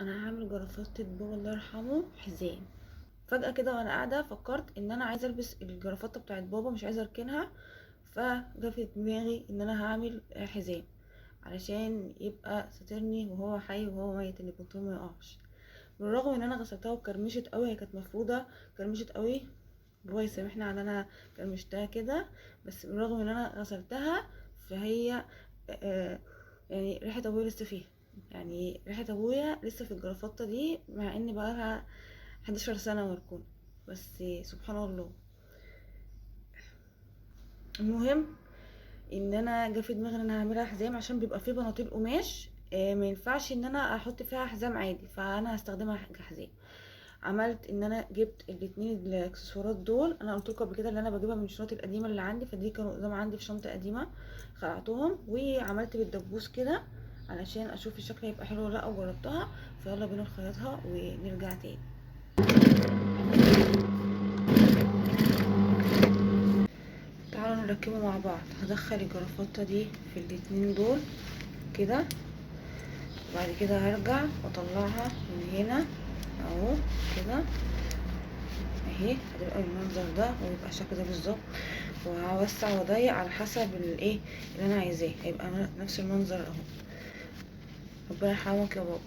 انا هعمل جرافطة بابا الله يرحمه حزام. فجأة كده وانا قاعدة فكرت ان انا عايزة البس الجرافطة بتاعت بابا، مش عايزة اركنها، فجا في دماغي ان انا هعمل حزام علشان يبقى ساترني وهو حي وهو ميت، ان البنطلون ما يقعش. بالرغم ان انا غسلتها وكرمشت قوي، هي كانت مفروده كرمشت قوي، بابا يسامحني على ان انا كرمشتها كده، بس بالرغم ان انا غسلتها فهي يعني ريحه ابويا لسه فيها، يعني ريحه ابويا لسه في الجرافطه دي، مع ان بقالها 11 سنة مركونة، بس سبحان الله. المهم ان انا جه في دماغي ان انا هعملها حزام عشان بيبقى فيه بناطيل قماش، ما ينفعش ان انا احط فيها حزام عادي، فانا هستخدمها كحزام. عملت ان انا جبت الاتنين الاكسسوارات دول، انا قلت لكم قبل كده ان انا بجيبها من الشنط القديمة اللي عندي، فدي كانوا قدام عندي في شنطه قديمة، خلعتهم وعملت بالدبوس كده علشان اشوف الشكل هيبقى حلو ولا لا، وجربتها. فيلا بينا نخيطها ونرجع تاني. تعالوا نركبه مع بعض. هدخل الجرافطه دي في الاتنين دول كده، وبعد كده هرجع واطلعها من هنا اهو كده اهي، هتبقى بالمنظر ده ويبقى الشكل ده بالظبط. وهوسع واضيق على حسب الايه اللي انا عايزاه، هيبقى نفس المنظر اهو. ربنا يرحمك يا بابا.